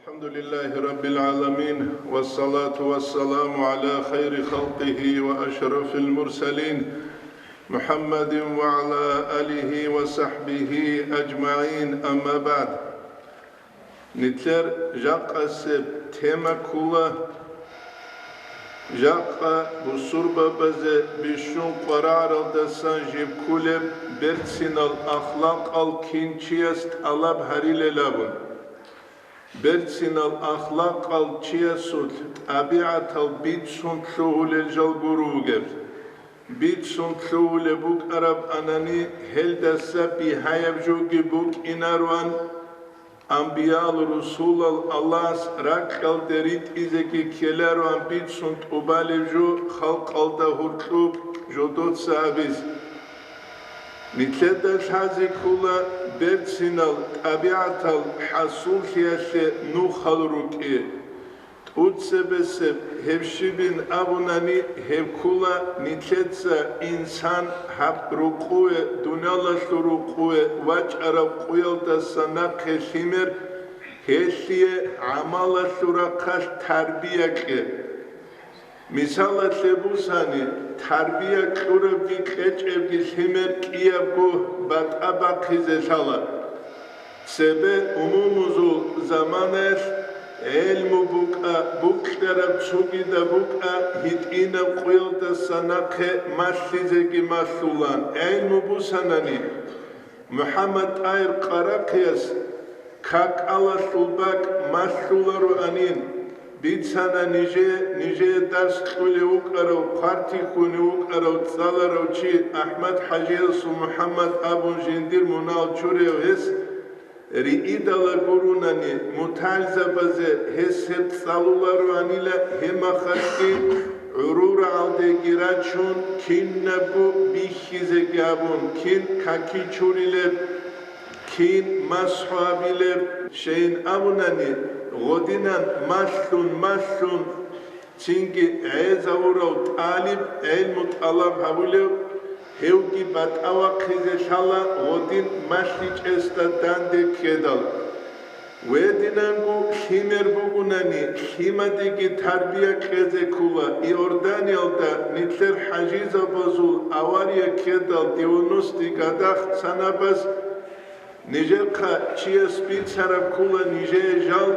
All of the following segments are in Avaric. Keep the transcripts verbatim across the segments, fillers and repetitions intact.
الحمد لله رب العالمين، والصلاة والسلام على خير خلقه وأشرف المرسلين، محمد وعلى آله وصحبه أجمعين، أما بعد. Нилъер жакъасеб тема ккола, жакъа бусурбабазе бищун къварагӀаралдасан жиб кколеб берцинал ахлакъал кин чияс тӀалаб гьарилел абун. Берцинал ахлакъал чиясулъ тӀабигӀатал бицун лъугьулел жал гуро вугеб. Бицун лъугьулеб букӀараб анани, гьелдаса бигьаяб жоги букӀинароан, амбиял-русулал Аллагьас ракьалде ритӀизеги ккелароан бицун тӀубалеб жо халкъалда гьуркьуб жодоца абизе. Нилъеда лъазе ккола берцинал тӀабигӀатал хӀасуллъиялъе нухал рукӀи. ТӀуцебесеб гьеб щибин абунани, гьеб ккола нилъеца инсан гьаб рукъуве, дуниялалъул рукъуве вачӀараб къуялдаса нахъе лъимер, гьелъие гӀамалалъул рахъалъ тарбия кье. Мисалалъе бусани, тарбия кьурабги кьечӀебги лъимер кӀиябго батӀа бахъизе лъала. Цебе умумузул заманаялъ гӀелму букӀа, букьараб цогидаб букӀа, гьитӀинаб къуялдаса нахъе малъизеги малъулан, гӀелму бусанани, МухӀаммад ТӀагьир Къарахъияс какалалъул бакӀ малъулароанин бицана нижее, нижее дарс кьулев вукӀарав, хъвартихьунев вукӀарав цӀаларав чи АхӀмад-хӀажиясул МухӀаммад абун жиндир мунагьал чураяв гьес, риидала гурунани, мутагӀилзабазе гьес гьеб цӀалулароанила, гьеб мехалъги гӀурул рагӀалдеги рачун, кинабго бихьизеги абун, кин каки чурилеб, кин масхӀу гьабилеб, щайин абунани, гъодинан малъун-малъун, цинги гӀезавурав тӀалиб гӀелму тӀалаб гьабулев, гьевги батӀа вахъизе лъала гъодин малъичӀесда данде ккедал. Гьединанго лъимер бугунани, лъимадеги тарбия кьезе ккола. Иорданиялда нилъер хӀажизабазул авария ккедал девяностый годах цанабаз нижехъа чияс бицараб ккола нижее жал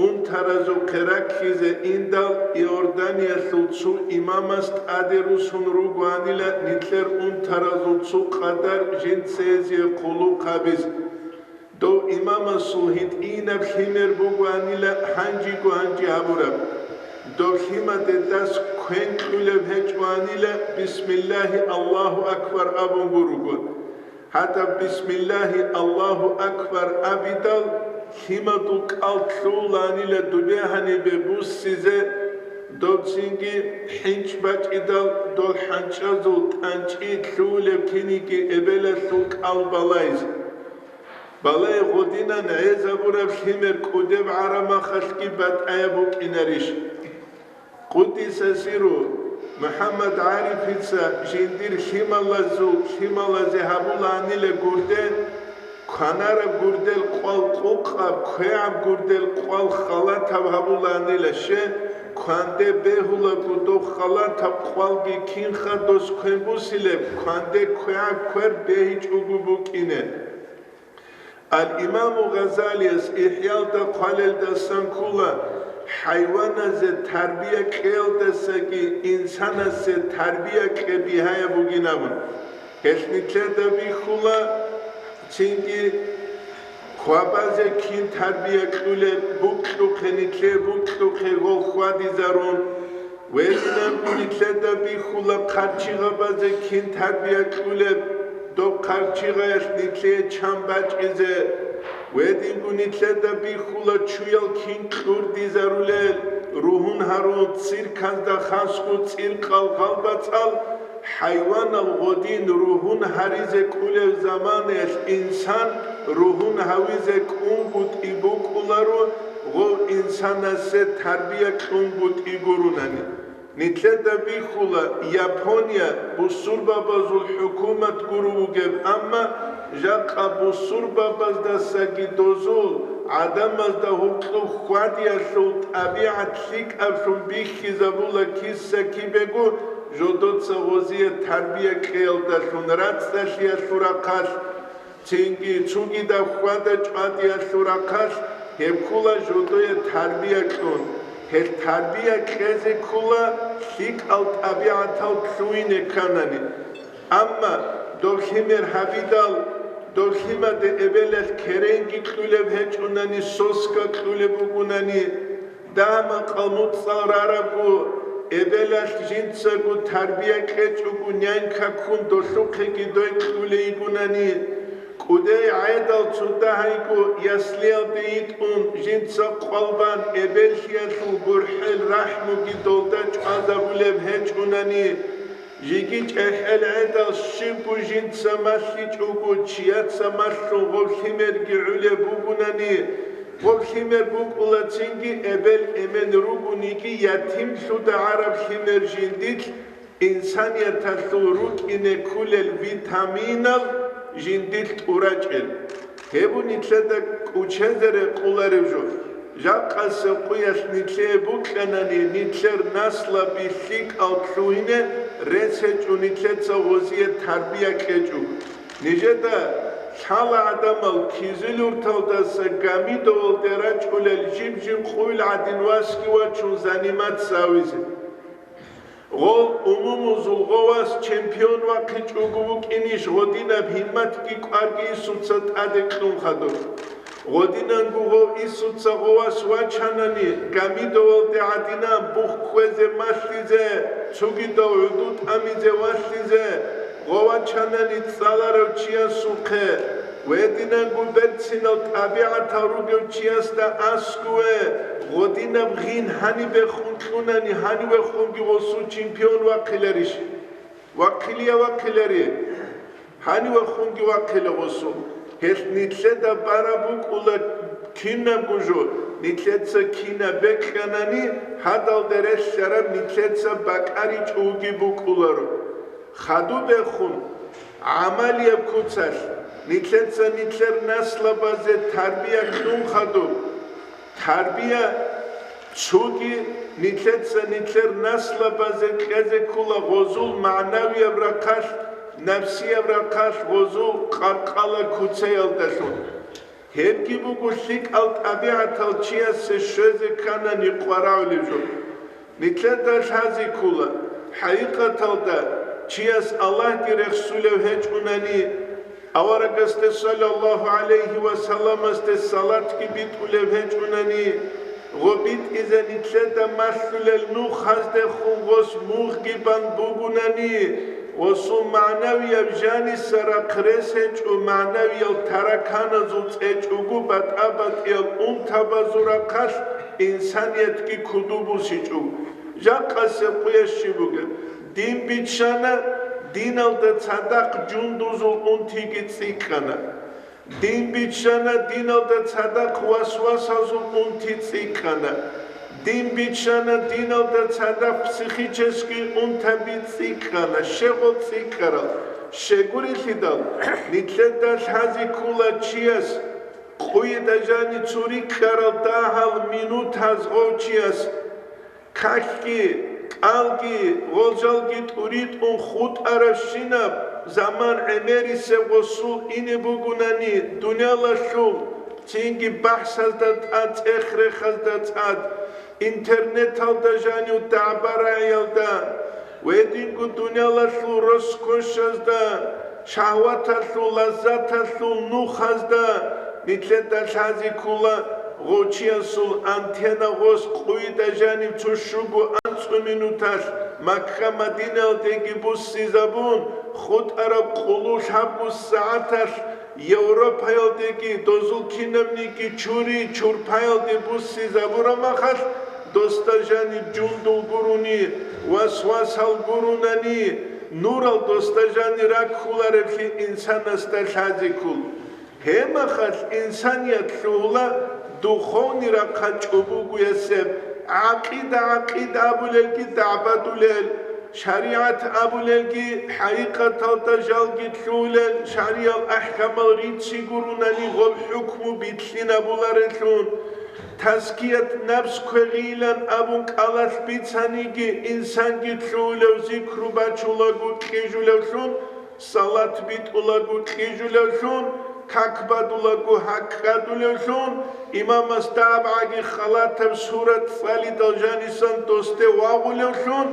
унтаразухъе раккизе индал, Иорданиялъул цо имамас тӀаде русун ругоанила нилъер унтаразул цо къадар жинцезе хъулухъ гьабизе. Дов имамасул гьитӀинаб лъимер бугоанила гьанжего-гьанже гьабураб. Дов лъимаде дас квен кьулеб гьечӀоанила, бисмиллагьи, Аллагьу акбар абун гуруго. Гьадаб бисмиллагьи, Аллагьу акбар абидал, лъимадул кӀал лъугьулаанила дубе гьанибе буссизе, дов цинги хӀинчӀ бачӀидал, дол хӀанчӀазул тӀанчӀи лъугьулеб киниги эбелалъул кӀал балайзе. Балай гъодинан гӀезабураб лъимер кӀудеб гӀарамахалъги батӀаяб букӀинарищ? Къуддиса сирру, МухӀаммад ГӀарифица жиндир лъималазул, лъималазе гьабулаанила гурде, кванараб гурдел къвал къукъаб, квегӀаб гурдел къвал халатаб гьабулаанила ще, кванде бегьулаго дов халатаб къвалги кинха дос квен бусилеб, кванде квегӀаб квер бегьичӀого букӀине. Ал-Имаму Гъазалияс ИхӀялда хъвалелдасан ккола, хӀайваназе тарбия кьеялдасаги инсанасе тарбия кье бигьаяб бугин абун. Гьелъ нилъеда бихьула, цинги квабазе кин тарбия кьулеб, букьухъе нилъее, букьухъе гъол хьвадизарун, Гьединанго нилъеда бихьула хъарчигъабазе кин тарбия кьулеб, доб хъарчигъаялъ нилъее чан бачӀизе. Гьединго нилъеда бихьула чуял кин кьурдизарулел, ругьун гьарун, цирказда хасго цӀиркъал гъалбацӀал, хӀайванал гъодин ругьун гьаризе кӀулев заманаялъ инсан ругьун гьавизе кӀунгутӀи букӀуларо, гъов инсанасе тарбия кьунгутӀи гурунани. Нилъеда бихьула Япония бусурбабазул хӀукумат гуро вугеб, амма жакъа бусурбабаздасаги дозул гӀадамазда гьоркьоб хьвадиялъул тӀабигӀат лъикӀаблъун бихьизабула киса-кибего жодоца гъозие тарбия кьеялдалъун, рацӀцӀалъиялъул рахъалъ. Цинги цогидаб хьвада-чӀвадиялъул рахъалъ гьеб ккола жодое тарбия кьун. Гьел тарбия кьезе ккола лъикӀал тӀабигӀатал лъугьине кканани. Амма доб лъимер гьабидал, доб лъимаде эбелалъ керенги кьулеб гьечӀунани, соска кьулеб бугунани, Дагьа-макъал муцӀал рарабго, эбелалъ жинцаго тарбия кьечӀого нянька ккун долъухъеги дой кьулей йигунани, кӀудей гӀедал цо дагьайго яслиялде йитӀун жинца къвал бан эбеллъиялъул гурхӀел рахӀмуги долда чӀвазабулеб гьечӀунани, жеги чӀехӀел гӀедал щибго жинца малъичӀого чияца малъун гъоб лъимерги гӀулеб бугунани, гъоб лъимер букӀула цинги эбел-эмен ругониги ятимлъуда гӀараб лъимер жиндилъ инсанияталъул рукӀине кколел витаминал жиндилъ тӀурачӀел. Гьеб нилъеда кӀучезе рекъолареб жо. Жакъасеб къуялъ нилъее букьанани, нилъер наслаби лъикӀал лъугьине рес гьечӀо, нилъеца гъозие тарбия кьечӀо. Нижеда лъала гӀадамал Кизилюрталдаса Гамидовалде рачӀулел жиб-жиб къуйил гӀадин васги вачун заниматься гьавизе. Гъол умумузул гъов вас чемпион вахъичӀого вукӀинищ гъодинаб гьимматги кӀварги Исуца тӀаде кьун хадур? Гъодинанго гъов Исуца гъов вас вачанани, Гамидовалде гӀадинан бух кквезе малъизе, цогидав гӀуду тӀамизе валъизе, гъов вачанани цӀаларав чиясухъе, гьединанго берцинал тӀабигӀатал ругев чиясда аскӀове, гъодинаб гъин гьанибехун кьунани, гьанивехунги гъосул чемпион вахъиларищ? Вахъилия вахъилари. Гьанивехунги вахъила гъосул. Гьелъ нилъеда бараб букӀула кинабго жо, нилъеца кинаб бекьанани, гьадалда релълъараб нилъеца бакӀаричӀого букӀуларо. Хадубехун, гӀамалияб куцалъ, нилъеца нилъер наслабазе тарбия кьун хадуб. Тарбия цоги нилъеца нилъер наслабазе кьезе ккола гъозул магӀнавияб рахъалъ, напсияб рахъалъ, гъозул къаркъала куцаялдалъун. Гьебги буго лъикӀал тӀабигӀатал чиясе щвезе кканани къварагӀулеб жо. Нилъеда лъазе ккола, хӀакъикъаталда, чияс Аллагьги рехсулев гьечӀунани, аварагасде саллаллагьу гӀалайгьи ва салламасде салатги битӀулев гьечӀунани, гъо битӀизе нилъеда малъулел нухаздехун гъос мугъги бан бугунани, гъосул магӀнавияб жаниса рахъ рес гьечӀо, магӀнавиял тараканазул цӀечӀого батӀа-батӀиял унтабазул рахъалъ инсаниятги куду бусичӀо. Жакъасеб къуялъ щиб бугеб? Дин биччана, диналда цадахъ жундузул унтиги цӀикӀкӀана. Дин биччана, диналда цадахъ васвасазул унти цӀикӀкӀана. Дин биччана, диналда цадахъ психический унтаби цӀикӀкӀана, щегъол цӀикӀкӀарал. Щегурелъидал, нилъеда лъазе ккола чияс, къуйда жани цо рикӀкӀарал дагьал минутаз гъов чияс, какги, кӀалги, гъолжалги тӀуритӀун хутӀаравщинаб заман гӀемерисеб гъосул ине бугунани, дуниялалъул цинги бахӀсазда тӀад, цӀех-рехазда цӀад, интернеталда жанив дагӀба-рагӀиялда, гьединго дуниялалъул роскошазда, шагьваталъул лаззаталъул нухазда нилъеда лъазе ккола, гъов чиясул антенна гъос къуйда жанив цо щуго анцӀу минуталъ Макка-Мадинаялдеги буссизабун, хутӀараб къулу лъабго сагӀаталъ Европаялдеги, дозул кинабниги чури-чурпаялде буссизабураб махалъ, досда жаниб жундул гурони, васвасал гуронани, нурал досда жани раккулареблъи инсанасда лъазе ккол. Гьебмахалъ инсаният лъугьула духовный рахъа чӀобогоясеб, ГӀакъида, гӀакъида абулелги дагӀбадулел, шаригӀат абулелги хӀакъикъаталда жалги лъугьулел, шаргӀиял ахӀкамал рицци гурунани гъоб хӀукму битлъинабуларелъул, тазкият напс квегъийилан абун кӀалалъ бицаниги, инсанги лъугьулев зикру бачулаго кьижулевлъун, салат битӀулаго кьижулевлъун, как бадулаго гьакӀкӀадулевлъун, имамас дагӀабгӀаги халатаб сурат цӀалидал жанисан досде вагъулевлъун,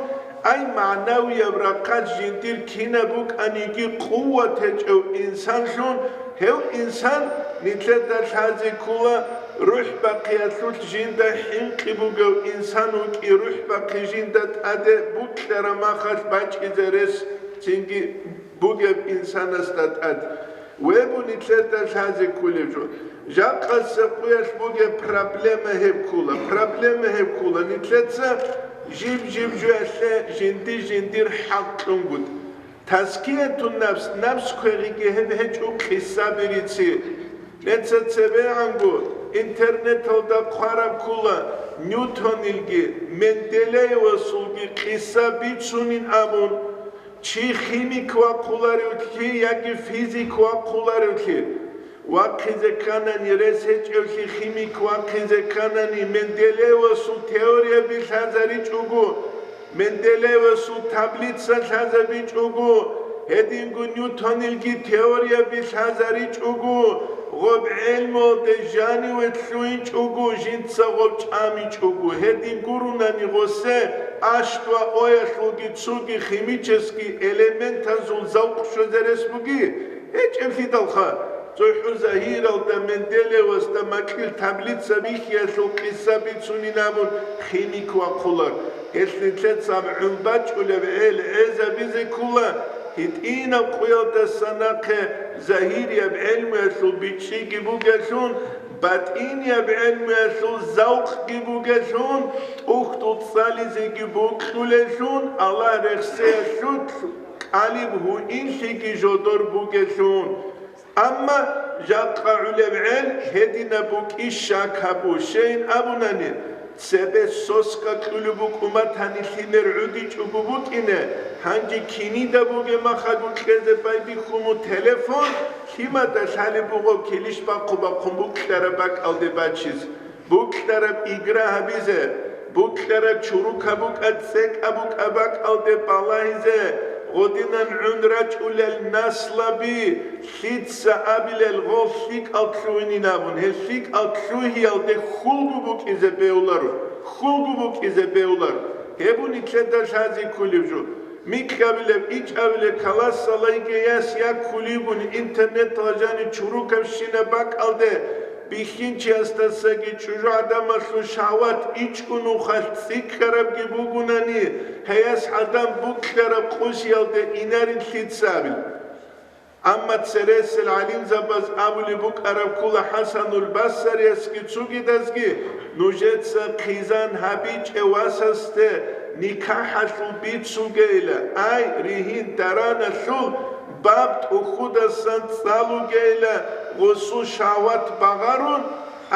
ай, магӀнавияб рахъалъ жиндир кинаб букӀаниги къуват гьечӀев инсанлъун, гьев инсан нилъеда лъазе ккола, рухӀ бахъиялъулъ жинда хӀинкъи бугев инсан вукӀи, рухӀ бахъи жинда тӀаде букьараб махалъ бачӀизе рес цинги бугеб инсанасда тӀад. Вебу нилъеда лъазе кколеб жо. Жакъасеб къуялъ бугеб проблема гьеб ккола, проблема гьеб ккола. Нилъеца жиб-жиб жоялъе жинди-жиндир хӀакъ кьунгутӀ. Тазкиятун напс, напс квегъиги гьеб гьечӀо къисаби рици. Нилъеца цебегӀанго интернеталда хъвараб ккола Ньютонилги Менделеевасулги къиса бицунин абун. Чи химик вахъуларевлъи яги физик вахъуларевлъи, вахъизе кканани, рес гьечӀевлъи химик вахъизе кканани, Менделеевасул теорияби лъазаричӀого, Менделеевасул таблица лъазабичӀого, гьединго Ньютонилги теорияби лъазаричӀого, гъоб гӀелмуялде жаниве лъугьинчӀого, жинца гъоб чӀамичӀого, гьедин гурунани гъосе аш ва оялъулги цоги химический элементазул завкъ щвезе рес буги? ГьечӀеблъидалха, цохӀо загьиралда Менделеевасда макьил таблица бихьиялъул къиса бицунин абун химик вахъулар. Гьелъ нилъеца гӀун бачӀулеб гӀел гӀезабизе ккола, гьитӀинаб къуялдаса нахъе загьирияб гӀелмуялъул бичӀчӀиги бугелъун, батӀинияб гӀелмуялъул завкъги бугелъун, тӀухьдул цӀализеги бокьулелъун, Аллагь рехсеялъулъ кӀалиб гьуинлъиги жодор бугелъун. Амма жакъа гӀулеб гӀел гьединаб букӀищ щак гьабу, щейин абунани, цебе соска кьулеб букӀун батани лъимер гӀудичӀого букӀине, гьанже кинида бугеб махалъ кьезе байбихьун мун телефон, лъимада лъалеб буго килищ бахъу-бахъун букьараб бакӀалде бачиз. Букьараб игра гьабизе, букьараб чурукаб букӀа цӀекӀаб букӀа бакӀалде балагьизе, гъодинан гӀун рачӀулел наслаби, лъица абилел гъол лъикӀал лъугьинин абун, гьел лъикӀал лъугьиялде хьулгу букӀизе бегьуларо, хьулгу букӀизе бегьуларо. Гьеб нилъеда лъазе кколеб жо. Микьабилеб, ичӀабилеб, каласалайги яс як кколигун интернеталъ жани чурукабщинаб бакӀалде, бихьинчиясдасаги чӀужугӀадамалъул шагьват ичӀго нухалъ цӀикӀкӀарабги бугунани, гьей яс гӀадан букьараб къосиялде инарин лъица абил. Амма цересел гӀалимзабаз абулеб букӀараб ккола ХӀасанул Басариясги цогидазги, нужеца хъизан гьабичӀев васасде никахӀалъул бицугейила, ай, ригьин дараналъул баб тӀухьудасан цӀалугейила, гъосул шагьват багъарун,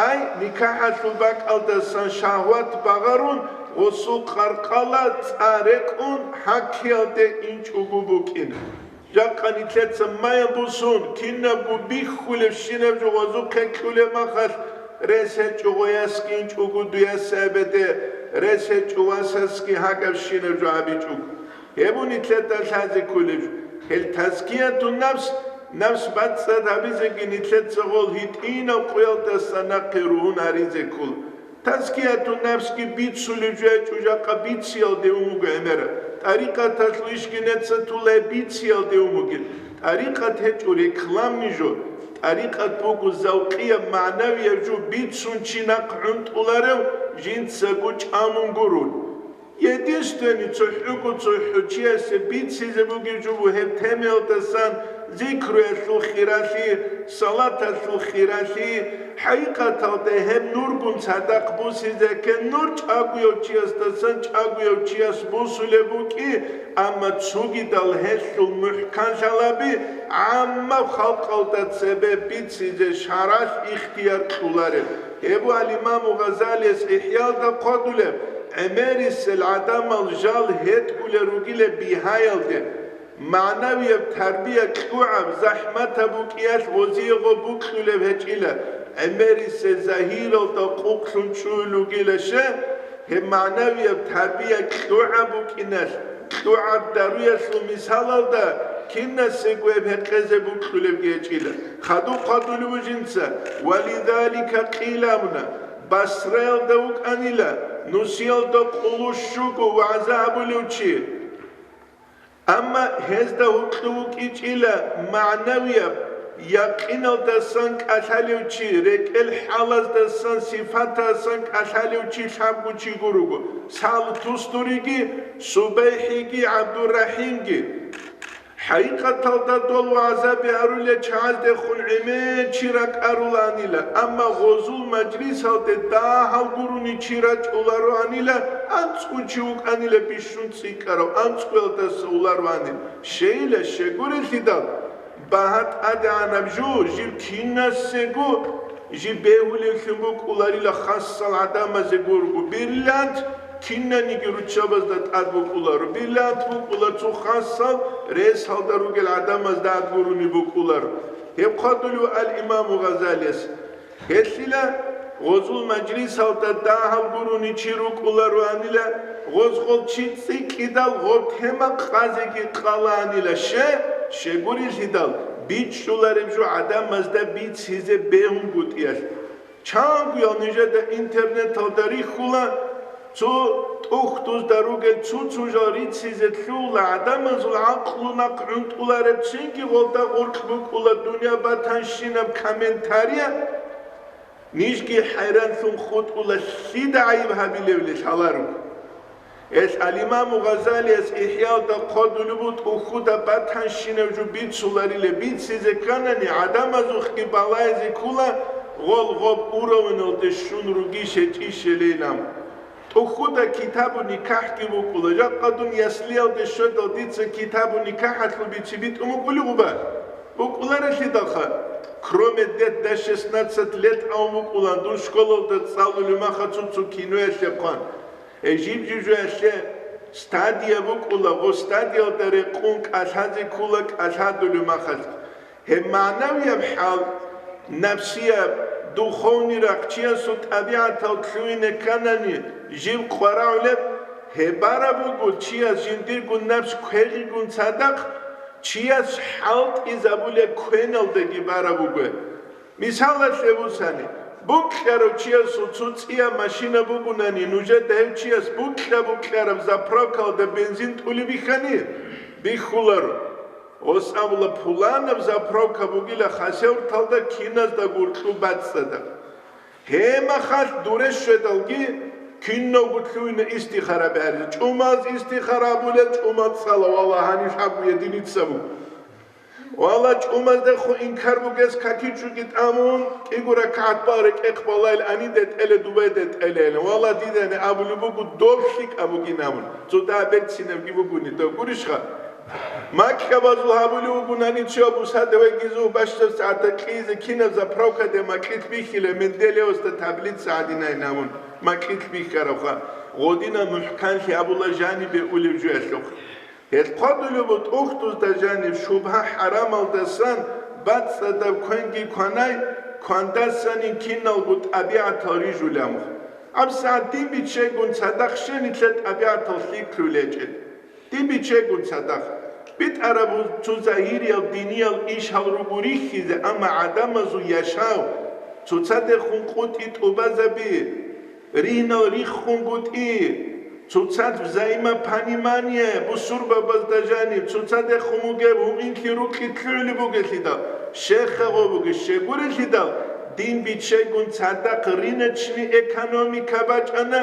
ай, никахӀалъул бакӀалдасан шагьват багъарун, гъосул къаркъала цӀа рекӀун хӀаккиялде инчӀого букӀин. Жакъа нилъеца маян бусун, кинабго бихьулебщинаб жо гъозухъе кьулеб махалъ, рес гьечӀого ясги инчӀого дуясе абеде, рес гьечӀо васасги гьагабщинаб жо гьабичӀого. Гьеб нилъеда лъазе кколеб жо. Гьел тазкиятун напс, напс бацӀцӀад гьабизеги нилъеца гъол гьитӀинаб къуялдаса нахъе ругьун гьаризе ккола. Тазкиятун напсги бицулеб жо гьечӀо, жакъа бициялде ун буго гӀемераб. ТӀарикъаталъул ишги нилъеца тулай бициялде ун бугин. ТӀарикъат гьечӀо рекламный жо. ТӀарикъат буго завкъияб, магӀнавияб жо бицун чи нахъ гӀунтӀуларев жинцаго чӀамун гурун. Единственный цохӀого цохӀо чиясе бицизе бугеб жо буго гьеб темаялдасан зикруялъул хиралъи, салаталъул хиралъи, хӀакъикъаталда гьеб нургун цадахъ бусизе ккан нур чӀагояв чиясдасан чӀагояв чияс бусулеб букӀи, амма цогидал гьелъул мухӀканлъалаби гӀаммаб халкъалда цебе бицизе шаргӀалъ ихтияр кьолареб. Гьеб буго ал-Имаму Гъазалияс ИхӀялда хъвадулеб, гӀемерисел гӀадамал жал гьетӀулел ругила бигьаялде, магӀнавияб тарбия кьугӀаб, захӀматаб букӀиялъ гъозие гъо букьулеб гьечӀила, гӀемерисел загьиралда къукълъун чӀулел ругила ше, гьеб магӀнавияб тарбия кьугӀаб букӀиналъ, кьугӀаб даруялъул мисалалда кинасего гьеб гьекъезе букьулебги гьечӀила. Хадуб хъвадулев вуго жинца, ва лизалика къила абуна, Басраялда вукӀанила, нусиялда къулущ щуго вагӀза гьабулев чи. Амма гьезда гьукьу вукӀичӀила магӀнавияб, якъиналдасан кӀалъалев чи, рекӀел хӀалаздасан, сифатасан кӀалъалев чи лъабго чи гуруго, Сагьлу Тустуриги, СубайхӀиги, ГӀабдурахӀимги. ХӀакъикъаталда дол вагӀзаби гьарулел чагӀаздехун гӀемер чи ракӀарулаанила, амма гъозул мажлисалде дагьал гурони чи рачӀулароанила, анцӀго чи вукӀанила бищун цӀикӀкӀарав, анцӀгоялдаса улароанила. Щейила щегурелъидал, багьа тӀадегӀанаб жо жиб кинасего, жиб бегьулевлъун букӀуларила хасал гӀадамазе гурого, бриллиант кинаниги руччабазда тӀад букӀуларо, бриллиант букӀула цо хасал ресалда ругел гӀадамазда тӀад гурони букӀуларо. Гьеб хъвадулев ал-Имаму Гъазалияс. Гьелъила гъозул мажлисалда дагьал гурони чи рукӀулароанила, гъоз гъол чи цӀикӀкӀидал гъоб тема къазеги къалаанила, ще, щегурелъидал, бичӀчӀулареб жо гӀадамазда бицизе бегьунгутӀиялъ. Чангуял нижеда интернеталда рихьула, цо тӀухьдузда ругел цо-цо жал рицизе лъугьула, гӀадамазул гӀакълу нахъ гӀунтӀулареб цинги гъолда гъоркь букӀула дунъя батанщинаб комментария, нижги хӀайранлъун хутӀула, лъида гӀайиб гьабилевли лъаларо. Гьелъ ал-Имаму Гъазалияс ИхӀялда хъвадулеб бу тӀухьуда батанщинаб жо бицуларила, бицизе кканани, гӀадамазухъги балагьизе ккула, гъол гъоб уровеналде щун ругищ гьечӀищ гьелейилан. ТӀухьуда китабу никахӀги букӀула, жакъа дун яслиялде щведал дица китабу никахӀалъул бици битӀун букӀулеб гъуба? БукӀуларелъидалха, кроме дет до шестнадцать лет абун букӀулан дун школалда цӀалулеб махалъ цо-цо киноялъе хъван. Гьей жиб-жибжуялъе стадия букӀула, гъо стадиялда рекъун кӀалъазе ккула кӀалъадулев махалъ. Гьеб магӀнавияб хӀал, напсияб, духовный рахъ чиясул тӀабигӀатал лъугьине кканани, жиб къварагӀулеб, гьеб бараб буго чияс жиндирго напс квегъигун цадахъ, чияс хӀалтӀизабулеб квеналдаги бараб буго. Мисалалъе бусани, букьарав чиясул цо цӀияб машина бугунани, нужеда гьев чияс букьа-букьараб заправкалда бензин тӀулеб бихьани? Бихьуларо. Гъос абула, пуланаб заправка бугила Хасавюрталда киназда гуркьу бацӀцӀадаб. Гьеб махалъ дуре щведалги кинавго лъугьина истихара бегьарила. ЧӀумаз истихара абулел, чӀумаз цӀала, валлагь, гьаниб лъабго единица буго. Валлагь, чӀумаздехун инкар бугес какичӀоги тӀамун, кӀиго ракагӀат бал рекӀехъ балайилани детӀеле, дубай детӀелейилан. Валлагь, дидани абулеб буго, доб лъикӀаб бугин абун. Цо дагьа берцинабги бугони, дов гурищха? Макьабазул гьабулев вугунани цо бусада вегизул бащдаб сагӀатда кьизе кинаб заправкаде макьилъ бихьила, Менделеевасда таблица гьадинайин абун, макьилъ бихьаравха, гъодинаб мухӀканлъи абула жанибе улев жоялъухъ. Гьел хъвадулеб бу тӀухьдузда жаниб шубгьа-хӀарамалдасан бацӀцӀадаб квенги кванай, квандасанин киналго тӀабигӀатал рижулев. ГьабсагӀат дин биччайгун цадахъ щай нилъер тӀабигӀатал лъикӀлъулечӀел. Дин биччайгун цадахъ. БитӀараб цо загьириял диниял ишал руго рихьизе, амма гӀадамазул яшав, цоцадехун къутӀи тӀубазаби, ригьнал риххунгутӀи, цоцаз взаимопонимание бусурбабазда жаниб, цоцадехун вугеб гьуинлъи рукьи лъугӀулеб бугелъидал, щехъа гъо бугес щегурелъидал, дин биччайгун цадахъ рыночный экономика бачӀана,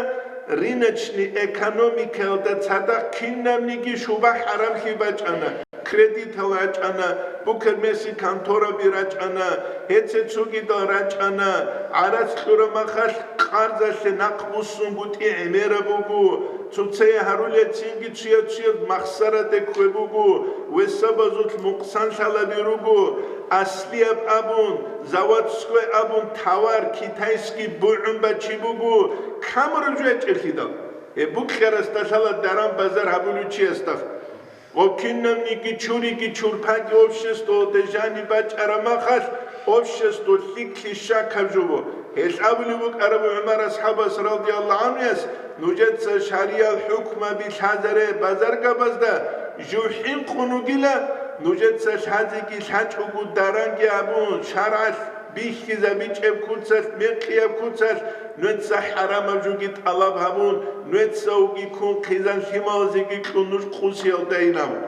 Рыночный экономикаялда цадахъ кинабниги шуба-хӀарамлъи бачӀана, кредитал рачӀана, букермеси контораби рачӀана, гьеце цогидал рачӀана, гӀарац кьура махалъ къарзалъе нахъ буссунгутӀи гӀемераб буго, цоцае гьарулел цинги цуя-цуяб махсараде ккве буго, весабазулъ мукъсан лъалаби руго, аслияб абун, заводской абун товар китайский бугӀун бачи буго, камураб жо ячӀеблъидал? Гьеб букьарасда лъала даран-базар гьабулев чиясда. Гъоб кинабниги чуриги чурпаги обществоялде жаниб бачӀараб махалъ, общество лъикӀлъи щакаб жо бу. Гьелъ абулеб букӀараб ГӀумар асхӀабас радияллагьу гӀанхуяс, нужеца шариял хӀукмаби лъазаре базаргабазда, жив хӀинкъун вугила, нужеца лъазеги лъачӀого даранги абун, шаргӀалъ бихьизабичӀеб куцалъ, мекъияб куцалъ, нужеца хӀарамаб жоги тӀалаб гьабун, нужеца вуги ккун хъизан лъималазеги кьун нуж къусиялдайин абун.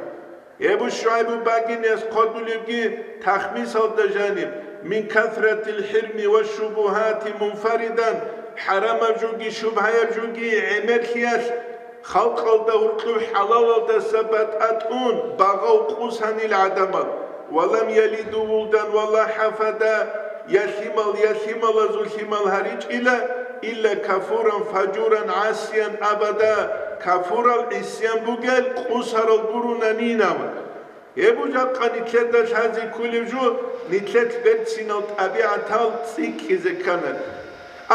Эбу ШугӀайбу багинияс хъодулебги тахмисалда жаниб: «Мин касратил хӀирми ва шубугьати мунфаридан», хӀарамаб жоги шубгьаяб жоги гӀемерлъиялъ, халкъалда гьуркьуб хӀалалалдаса батӀа тӀун багъав къусанил гӀадамал, «ва лам ялиду вулдан ва ла хӀафада», я лъимал, я лъималазул лъимал гьаричӀила, «илла кафуран фажуран гӀасиян абада», кафурал гӀисиян бугел къусарал гурунанинав. Гьеб жакъа нилъеда лъазе кколеб жо, нилъер берцинал тӀабигӀатал цӀикӀкӀизе ккана.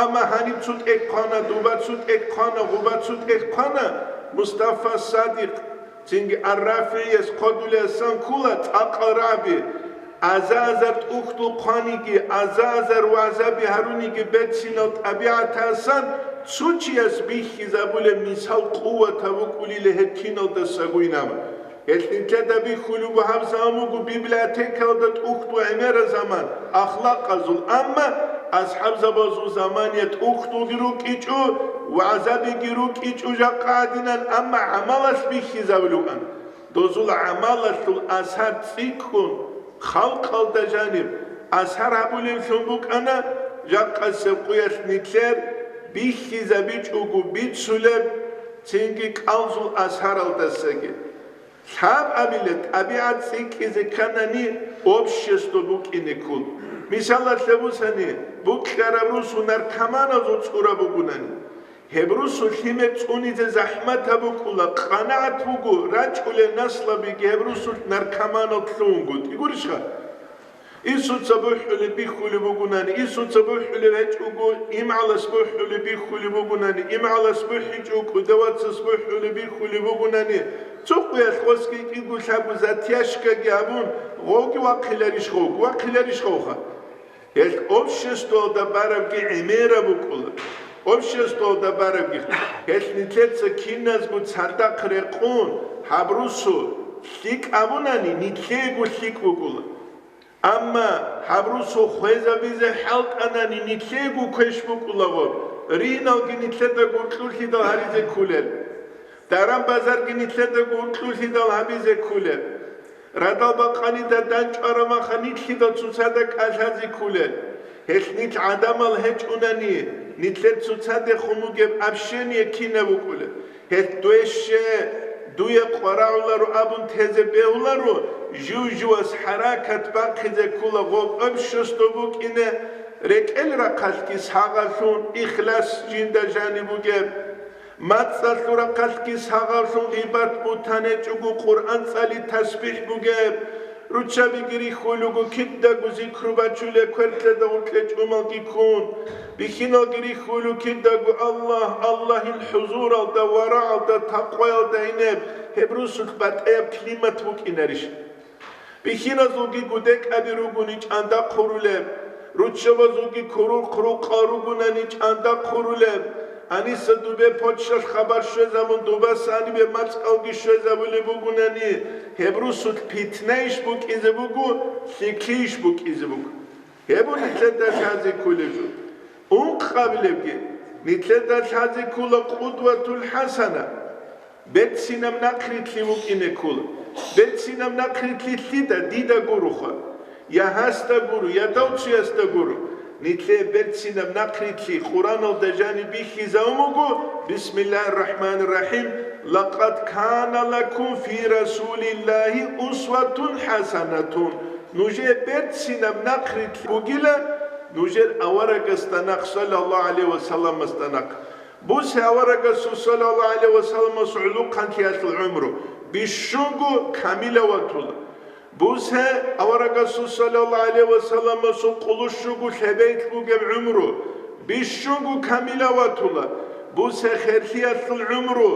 Амма гьаниб цо тӀекӀ хъвана, дуба цо тӀекӀ хъвана, гъуба цо тӀекӀ хъвана, Мустафа Садикъ, цинги Ар-РафигӀияс хъодулеасан ккола цӀакъал рагӀаби, аза-азар тӀухьдул хъваниги, аза-азар вагӀзаби гьаруниги берцинал тӀабигӀатасан цо чияс бихьизабулеб мисал къуватаб букӀулила гьеб киналдасагойин абун. Гьелъ нилъеда бихьулеб буго гьаб заман буго библиотекаялда тӀухьдул гӀемераб заман, ахлакъазул, амма асхӀабзабазул замания тӀухьдулги рукӀичӀо, вагӀзабиги рукӀичӀо жакъа гӀадинан, амма гӀамалалъ бихьизабулеб букӀана. Дозул гӀамалалъул асар цӀикӀкӀун, халкъалда жаниб асар гьабулевлъун букӀана, жакъасеб къуялъ нилъер бихьизабичӀого бицулеб цинги кӀалзул асаралдасаги. Лъабабила тӀабигӀат цӀикӀкӀизе кканани, общество букӀине ккун. Мисалалъе бусани, букьараб русу наркоманазул цӀура бугунани. Гьеб русу лъимер цӀунизе захӀматаб букӀула, къанагӀат буго, рачӀулел наслабиги гьеб русулъ наркоманал лъугьунгутӀи гурищха? Инсуца бухӀулеб бихьулеб бугунани, инсуца бухӀулеб гьечӀого, имгӀалас бухӀулеб бихьулеб бугунани, имгӀалас бухӀичӀого, кӀудавацас бухӀулеб бихьулеб бугунани, цо къуялъ гъосги кӀиго лъабго затяжкаги гьабун, гъовги вахъиларищ гъов, вахъиларищ гъовха? Гьелъ обществоялда барабги гӀемераб букӀула. Обществоялда барабги, гьелъ нилъеца киназго цадахъ рекъун, гьаб русу лъикӀ абунани, нилъего лъикӀ букӀула. Амма гьаб русу хвезабизе хӀалтӀанани, нилъего квеш букӀулаго, риналги нилъеда гуркьулъидал гьаризе кколел. Даран-базарги нилъеда гуркьулъидал гьабизе кколел. Радал бакъанида данчӀвараб маха нилъидал цоцазда кӀалъазе кколел. Гьелъ нилъ гӀадамал гьечӀунани, нилъер цоцадехун бугеб общение кинаб букӀулеб? Гьелъ дуе ще, дуе къварагӀуларо абун тезе бегьуларо, жив-живас хӀаракат бахъизе ккола гъоб общество букӀине, рекӀел рахъалъги сагъавлъун, ихлас жинда жаниб бугеб. МацӀалъул рахъалъги сагъавлъун гъибат-бугьтан гьечӀого, Къуръан цӀали, тасбихӀ бугеб. Руччабиги рихьулего, кидаго зикру бачулеб, квертлъадав кьечӀумалги ккун. Бихьиналги рихьулев кидаго Аллагь, Аллагьил хӀузуралда, варагӀалда, такъваялда инеб, гьеб русулъ батӀияб климат букӀинарищ? Бихьиназулги гудекӀаби ругони чӀанда хъурулеб, руччабазулги курухъ-рукъал ругунани чӀанда хъурулеб, гьаниса дубе почталъ хабар щвезабун, дубаса гьанибе мацӀалги щвезабулеб бугунани, гьеб русулъ питнайищ букӀизе буго, лъикӀлъийищ букӀизе буго? Гьеб нилъеда лъазе кколеб жо. Ункъабилебги, нилъеда лъазе ккола къудватул хӀасана. Берцинаб нахърилълъи вукӀине ккола. Берцинаб нахърилълъи лъида? Дида гуроха. Я гьасда гуро, я дав цоясда гуро. Нилъее берцинаб нахърилълъи Къуръаналда жаниб бихьизабун буго: «Бисмиллагьир рахӀманир рахӀим, лакъад кана лакум фи расулиллагьи усватун хӀасанатун». Нужее берцинаб нахърилълъи бугила нужер аварагасда нахъ, саллаллагьу гӀалайгьи ва салламасда нахъ. Бусе аварагасул, саллаллагьу гӀалайгьи ва салламасул, гӀолохъанлъиялъул гӀумру бищунго камилав ватула. Бусе аварагасул, саллаллагьу гӀалайгьи ва салламасул, къулущуго лъебейилъ бугеб гӀумру бищунго камилав ватула. Бусе херлъиялъул гӀумру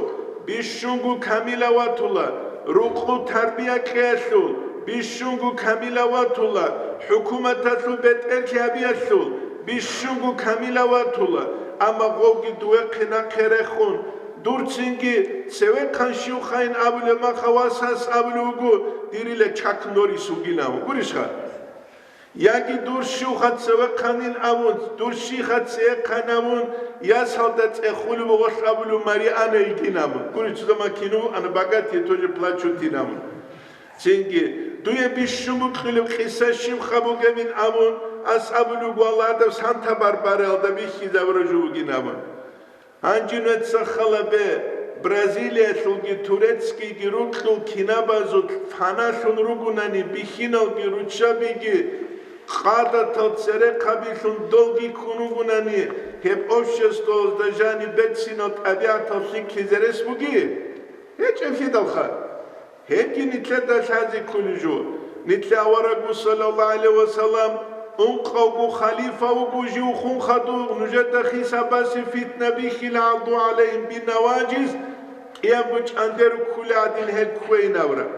бищунго камилав ватула. Рукъу тарбия кьеялъул бищунго камилав ватула. ХӀукуматалъул бетӀерлъи гьабиялъул бищунго камилав ватула. Амма гъовги дуехъе нахъе рехун, дур цинги цевехъан щивхъайин абулеб махъа васас абулев вуго: «Дирила чак норис вугилан», гурищха? Яги дур щивха цевехъанин абун, дур щиха цеехъан абун, ясалда цӀехулеб гъолъ абулев Мариана йигин абун. Гури, цо заман кино ана «Богатые тоже плачут» ин абун. Цинги, дуе бищун букьулеб къиса щибха бугебин абун, ас абулев вуго, Аллагьадав санта барбариялда бихьизабураб жо бугин абун. Гьанже нужеца халабе, Бразилиялъулги турецкийги рукьул кинабазул фаналъун ругунани, бихьиналги руччабиги къадатал церехъабилъун долги ккун ругунани, гьеб обществоялда жаниб берцинал тӀабигӀатал лъикӀлъизе рес буги? ГьечӀеблъидалха. Гьебги нилъеда лъазе кколеб жо. Нилъер аварагас, саллаллагьу гӀалайгьи ва саллам, ункъавго халифа вуго жив хун хадуб, нужеда хисабасе фитна бихьила, гӀадду гӀалайгьим биннаважиз, кӀиябго чӀандеру кколей гӀадин гьел кквейин абураб.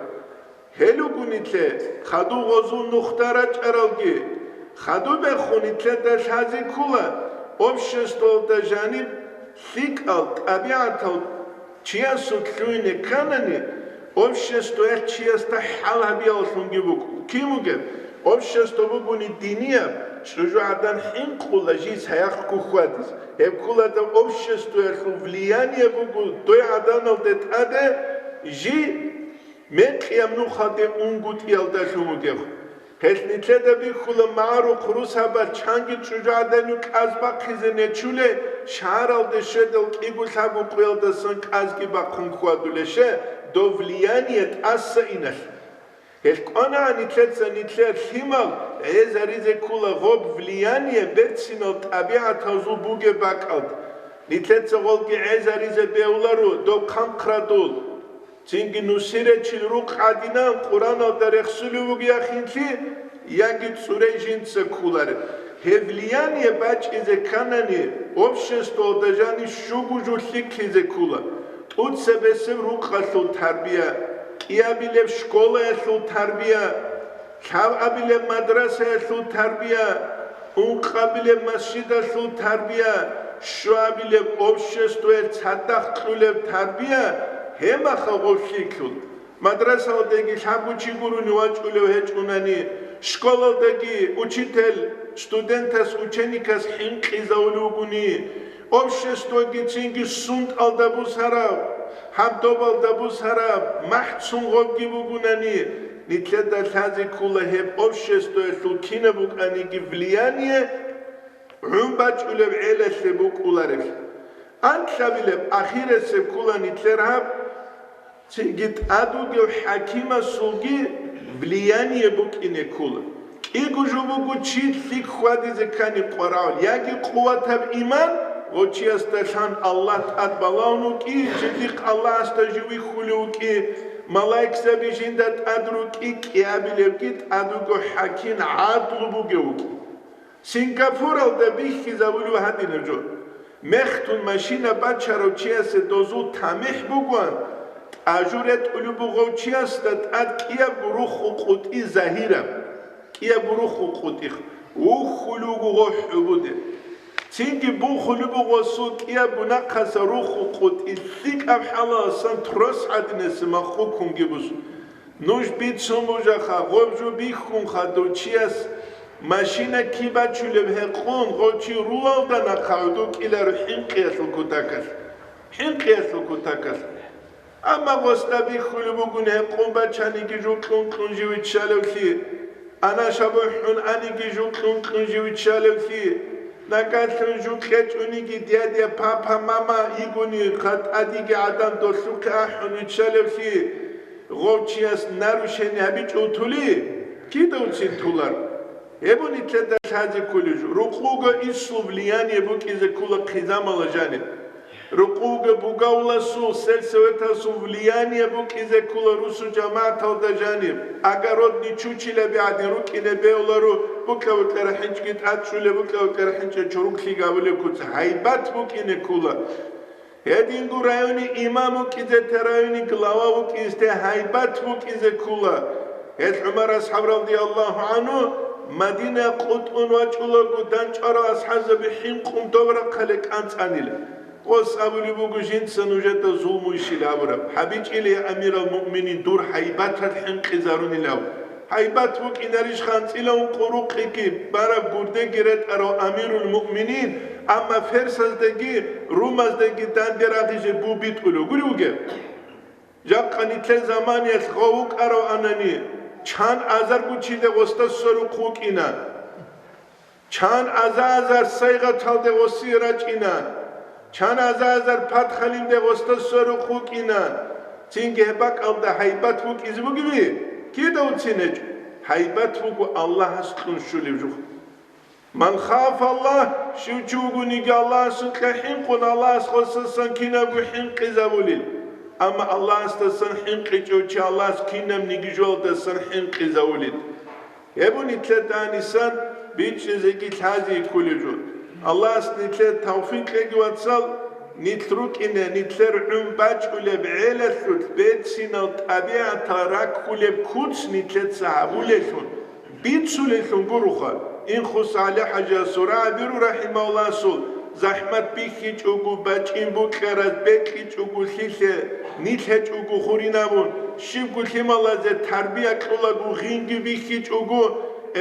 Гьел руго нилъер хадуб гъозул нухда рачӀаралги. Хадубехун нилъеда лъазе ккола, обществоялда жаниб лъикӀал тӀабигӀатал чиясул лъугьине кканани, обществоялъ чиясда хӀал гьабиялъунги букӀун. Кин бугеб? Общество бугони динияб, чӀужугӀадан хӀинкъула жий цаякъго хьвадизе. Гьеб ккола доб обществоялъул влияние буго дой гӀаданалде тӀаде жий мекъияб нухалде унгутӀиялдалъун вугев. Гьелъ нилъеда бихьула магӀарухъ русабаз чанги чӀужугӀаданив кӀаз бахъизе нечулей, шагьаралде щведал кӀиго-лъабго къуялдасан кӀазги бахъун хьвадулей, щай, дов влияние тӀаса иналъ. Гьелъ кӀванагӀан нилъеца нилъер лъимал гӀезаризе ккола гъоб влияние берцинал тӀабигӀатазул бугеб бакӀалда. Нилъеца гъолги гӀезаризе бегьуларо доб хъанхърадул. Цинги нусирачил рукъ гӀадинан Къуръаналда рехсулев вугеяхинлъи, яги цӀурей жинца кколареб. Гьеб влияние бачӀизе кканани, обществоялда жаниб щуго жо лъикӀлъизе ккола: тӀуцебесеб рукъалъул тарбия, кӀиабилеб школаялъул тарбия, лъабабилеб мадрасаялъул тарбия, ункъабилеб масжидалъул тарбия, щуабилеб обществоялъ цадахъ кьулеб тарбия, гьеб мехалъ гъов лъикӀлъун. Мадрасалдаги лъабго чи гурони вачӀулев гьечӀунани, школалдаги учитель студентас, ученикас хӀинкъизавулев вугони, обществоги цинги сунтӀалда бусараб, гьаб добалда бусараб махӀцун гъобги бугунани, нилъеда лъазе ккола гьеб обществоялъул кинаб букӀаниги влияние гӀун бачӀулеб гӀелалъе букӀуларелъи. Анлъабилеб ахирисеб ккола нилъер гьаб, цинги тӀад вугев хӀакимасулги влияние букӀине ккола. КӀиго жо буго чи лъикӀ хьвадизе ккани къварагӀул, яги къуватаб иман, гъов чиясда лъан Аллагь тӀад балагьун вукӀи, жиндихъ Аллагьасда жив вихьулев вукӀи, малаикзаби жинда тӀад рукӀи, кӀиабилевги тӀад вуго хӀаким гӀадлу бугев вукӀи. Сингапуралда бихьизабулев гьадинаб жо. Мехтун машина бачарав чиясе дозул тамихӀ бугоан, тӀажу ретӀулеб бугъав чиясда тӀад кӀиябго рухху къутӀи загьираб, кӀиябго рухху къутӀих, вухьулев вуго гъов хӀубуде. Цинги бухьулеб буго гъосул кӀиябго нахъаса рухху къутӀи лъикӀаб хӀалаласан трос гӀадинасе маххукунги бусун. Нуж бицун бужаха, гъоб жо бихьунха дов чияс машина киб бачулеб гьекъон, гъов чи рулалда нахъа гӀодов кӀиларо хӀинкъиялъул кутакалъ. ХӀинкъиялъул кутакалъ. Амма гъосда бихьулеб бугун гьекъон бачаниги жо кьун-кьун жив виччалевлъи. Ана шабухӀун аниги жукьун-кьун жив виччалевлъи, накӀалъун жукьечӀониги дядя, папа, мама йигони, хъатӀадиги гӀадан долъухъе ахӀун виччалевлъи, гъов чияс нарушение гьабичӀо тули, кидавцин тулар? Гьеб нилъеда лъазе кколеб жо, рукъуго ислу влияние букӀизе ккола хъизамала жаниб. Рукъуго бугавласул, сельсоветасул влияние букӀизе ккола русу жамагӀаталда жаниб. Огородный чучилаби гӀадин рукӀине бегьуларо, букьа-букьара хӀинчӀги тӀад чӀулеб, букьа-букьара хӀинчӀа чоруклъи гавулеб куца гьайбат букӀине ккола. Гьединго райони имам вукӀизе те, райони глава вукӀизте гьайбат вукӀизе ккула. Гьел ГӀумар асхӀаб радияллагьу гӀанху Мадина къутӀун вачӀулаго, дандчӀварал асхӀабзаби хӀинкъун доб рахъалде кӀанцӀанила. Гъос абулеб буго жинца нужеда зулмуйщил абураб, гьабичӀила, я амирал муъминин, дур гьайбаталъ хӀинкъизарунилав. Гьайбат букӀинарищ ханцӀила ункъо рукъиги бараб гурдеги ретӀарав амирул муъминин, амма ферсаздаги, румаздаги данде рагъизе бубитӀулев гури вугев? Жакъа нилъер заманиялъ гъов вукӀарав анани, чан азарго чиде гъосда сверухъ вукӀина. Чан аза-азар сайгъаталде гъосие рачӀина, чан аза-азар пад-халимде гъосда сверухъ вукӀина, цинги гьеб бакӀалда гьайбат букӀизе бугеби? Кидавцин гьечӀо. Гьайбат буго Аллагьас кьун щулеб жо. Ман хафа Аллагь, щив чи вугониги Аллагьасукьа хӀинкъун, Аллагьас гъосасан кинабго хӀинкъизавулел. Амма Аллагьасдасан хӀинкъичӀев чи Аллагьас кинабниги жоялдасан хӀинкъизавулел. Гьеб нилъер данисан бичӀчӀизеги лъазе кколеб жо. Аллагьас нилъер тавфикъ кьеги, вацал, нилъ рукӀине, нилъер гӀун бачӀулеб гӀелалъулъ берцинал тӀабигӀатал раккулеб куц нилъеца гьабулелъун, бицулелъун гуроха. Инхус ГӀали-хӀажиясул рагӀаб руго рахӀимагьуллагьасул, захӀмат бихьичӀого, бачӀин букьараз бекьичӀого лъилъе, нилъ гьечӀого хурин абун, щибго лъималазе тарбия кьолаго гъинги бихьичӀого,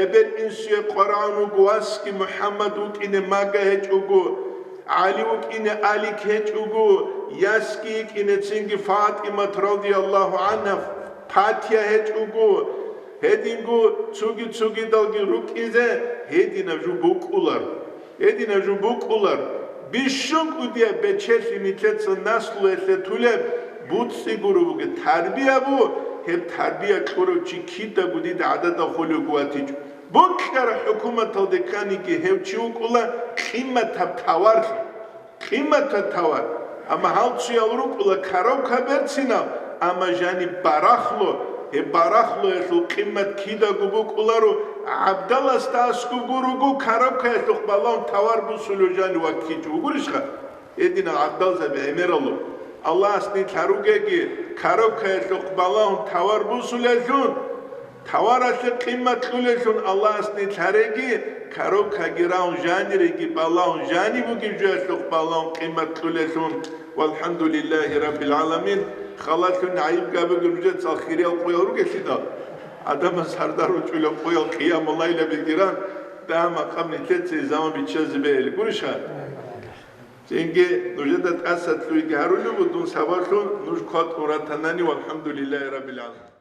эбел-инсуе къварагӀун вуго васги МухӀаммад вукӀине мага гьечӀого, ГӀали вукӀине алик гьечӀого, ясги йикӀине цинги ФатӀимат радияллагьу гӀангьа патия гьечӀого, гьединго цуги-цугидалги рукӀизе гьединаб жо букӀулар. Гьединаб жо букӀулар, бищун кӀудияб бечелъи нилъеца наслуялъе тулеб буцӀцӀи гуро бугеб тарбия буго, гьеб тарбия кьурав чи кидаго дида гӀадада холевго ватичӀо. Бокьараб хӀукуматалде кканиги гьев чи вукӀула къиматаб товарлъун. Къиматаб товар. Амма гьал цоял рукӀула коробка берцинал, амма жаниб барахло, гьеб барахлоялъул къимат кидаго букӀуларо, гӀабдаласда аскӀобго руго коробкаялъухъ балагьун товар бусулев жанив ваккичӀо вугурищха? Гьединал гӀабдалзаби гӀемералъул. Аллагьас нилъ гьаругеги, коробкаялъухъ балагьун товар бусулелъун, товаралъе къимат кьулелъун Аллагьас нилъ гьареги, коробкаги рагьун жаниреги балагьун жаниб бугеб жоялъухъ балагьун къимат кьулелъун. Валхамдулиллагьи раббил гӀаламин. Халалъун гӀайиб габиги нужецал хириял къоял ругелъидал, гӀадамаз гьардар ручӀулеб къоял къиямуллайлабилгиран, дагьа-макъаб нилъеца заман биччазе бегьилин гурищха? Цинги нужеда тӀаса кьуйги гьарулеб буго, дун сабаблъун нуж кватӀун ратанани, валхамдулиллагьи раббил гӀаламин.